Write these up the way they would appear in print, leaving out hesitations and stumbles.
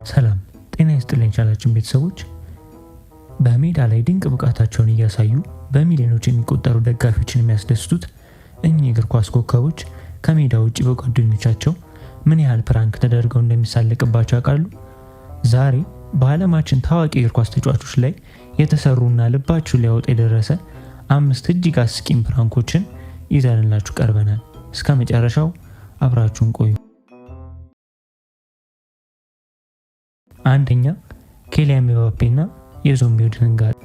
ሰላም ጤና ይስጥልኝ ቻላችን ቤተሰቦች። በሜዳ ላይ ድንቅ ብቃታቸውን እያሳዩ በሚሊዮኖች የሚቆጠሩ ደጋፊዎችን የሚያስደስቱት እኚህ የእግር ኳስ ኮከቦች ከሜዳ ውጭ በጓደኞቻቸው ምን ያህል prank ተደርገው እንደሚሳለቅባቸው ያውቃሉ? ዛሬ በዓለማችን ታዋቂ የእግር ኳስ ተጫዋቾች ላይ የተሰሩና ልባችሁን ሊያወጣ የደረሰ አምስት እጅግ አስቂኝ prank ኦችን ይዘንላችሁ ቀርበናል። እስከ መጨረሻው አብራችሁን ቆዩ። አንደኛ፣ ኬሊያን ምባፔና የዞምቢው ድንጋጤ።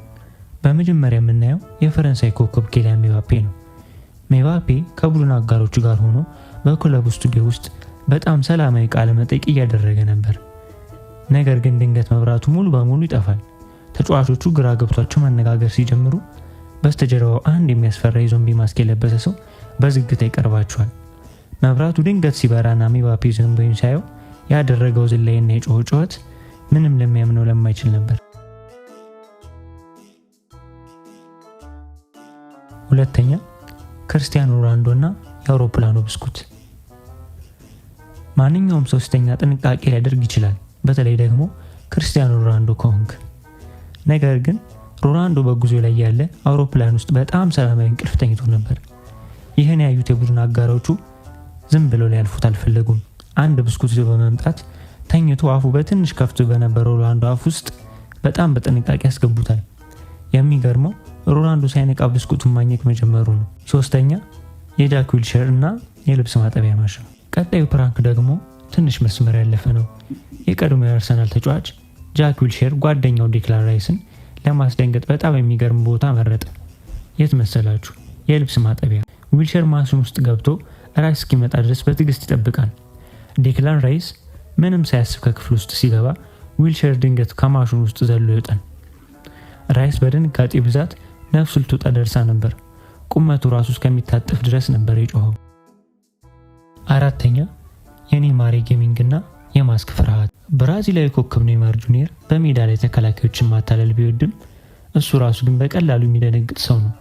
በመጀመሪያ የምናየው የፈረንሳይ ኮከብ ኬሊያን ምባፔ ነው። ምባፔ ከቡድን አጋሮቹ ጋር ሆኖ በክለቡ ስቱዲዮ ውስጥ በጣም ሰላማዊ ቃለ መጠይቅ እያደረገ ነበር። ነገር ግን ድንገት መብራቱ ሙሉ በሙሉ ይጠፋል። ተጫዋቾቹ ግራ ገብቷቸው መነጋገር ሲጀምሩ በስተጀርባው አንድ የሚያስፈራ የዞምቢ ማስክ የለበሰ ሰው በዝግታ ይቀርባቸዋል። መብራቱ ድንገት ሲበራና ምባፔ ዞምቢውን ሲያየው ያደረገው ዝላይና የጮኸው ጩኸት ምንም ለሚያምነው ለማይችል ነበር። ሁለተኛ፣ ክርስቲያኖ ሮናልዶ እና የአውሮፕላኑ ብስኩት። ማንኛውም ሰው ሲተኛ ጥንቃቄ ሊያደርግ ይችላል፣ በተለይ ደግሞ ክርስቲያኖ ሮናልዶ ከሆንክ። ነገር ግን ሮናልዶ በጉዞ ላይ ያለ አውሮፕላን ውስጥ በጣም ሰላማዊ እንቅልፍ ተኝቶ ነበር። ይህን ያዩት የቡድን አጋሮቹ ዝም ብለው ሊያልፉት አልፈለጉም። አንድ ብስኩት ይዘው በመምጣት ተኝቶ አፉ በትንሽ ከፍቶ በነበረው ሮናልዶ አፍ ውስጥ በጣም በጥንቃቄ ያስገቡታል። የሚገርመው ሮናልዶ ሳይነቃ ብስኩቱን ማኘክ መጀመሩ ነው። ሶስተኛ፣ የጃክ ዊልሸር እና የልብስ ማጠቢያ ማሽን። ቀጣዩ prank ደግሞ ትንሽ መስመር ያለፈ ነው። የቀድሞ የአርሰናል ተጫዋች ጃክ ዊልሸር ጓደኛው ዴክላን ራይስን ለማስደንገጥ በጣም የሚገርም ቦታ መረጠ። የት መሰላችሁ? የልብስ ማጠቢያ። ዊልሸር ማሽን ውስጥ ገብቶ ራይስ እስኪመጣ ድረስ በትዕግስት ይጠብቃል። ዴክላን ራይስ ምንም ሳያስብ ከክፍል ውስጥ ሲገባ ዊልሸር ድንገት ከማሽኑ ውስጥ ዘሎ ይወጣል። ራይስ በድንጋጤ ብዛት ነፍሱ ልትወጣ ደርሳ ነበር። ቁመቱ ራሱ እስከሚታጠፍ ድረስ ነበር የጮኸው። አራተኛ፣ የኔማር gaming እና የማስክ ፍርሃት። ብራዚላዊ ኮከብ ኔይማር ጁኒየር በሜዳ ላይ ተከላካዮችን ማታለል ቢወድም እሱ ራሱ ግን በቀላሉ የሚደነግጥ ሰው ነው።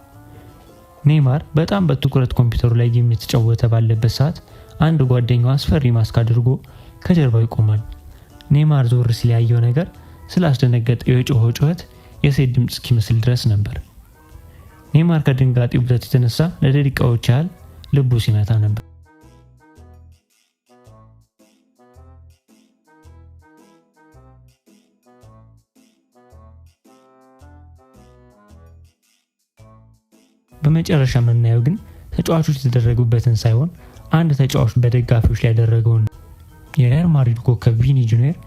ኔይማር በጣም በትኩረት ኮምፒውተሩ ላይ game እየተጫወተ ባለበት ሰዓት አንድ ጓደኛው አስፈሪ ማስክ አድርጎ ከጀርባው ይቆማል። ኔይማር ዞር ሲል ያየው ነገር ስላስደነገጠው የጮኸው ጩኸት የሴት ድምፅ እስኪመስል ድረስ ነበር። ኔይማር ከድንጋጤው ብዛት የተነሳ ለደቂቃዎች ያህል ልቡ ሲመታ ነበር። በመጨረሻ የምናየው ግን ተጫዋቾች የተደረጉበትን ሳይሆን አንድ ተጫዋች በደጋፊዎች ላይ ያደረገውን። የሪያል ማድሪድ ኮከብ ቪኒ ጁኒየር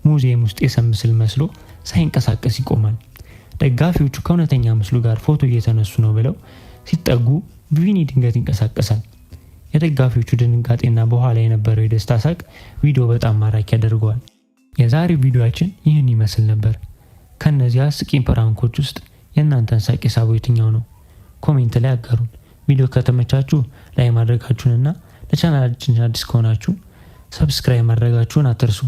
ሙዚየም ውስጥ የሰው ምስል መስሎ ሳይንቀሳቀስ ይቆማል። ደጋፊዎቹ ከእውነተኛ ምስሉ ጋር ፎቶ እየተነሱ ነው ብለው ሲጠጉ ቪኒ ድንገት ይንቀሳቀሳል። የደጋፊዎቹ ድንጋጤና በኋላ የነበረው የደስታ ሳቅ ቪዲዮ በጣም ማራኪ ያደርገዋል። የዛሬው ቪዲዮአችን ይህን ይመስል ነበር። ከእነዚህ አስቂኝ prank ኦች ውስጥ የእናንተን ሳቅ የሳበው የትኛው ነው? Comment ላይ አጋሩን። ቪዲዮ ከተመቻችሁ like ማድረጋችሁንና ለቻናላችን አዲስ ከሆናችሁ subscribe ማድረጋችሁን አትርሱ።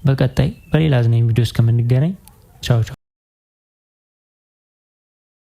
በቀጣይ በሌላ አዝናኝ ቪዲዮ እስከምንገናኝ ቻው ቻው።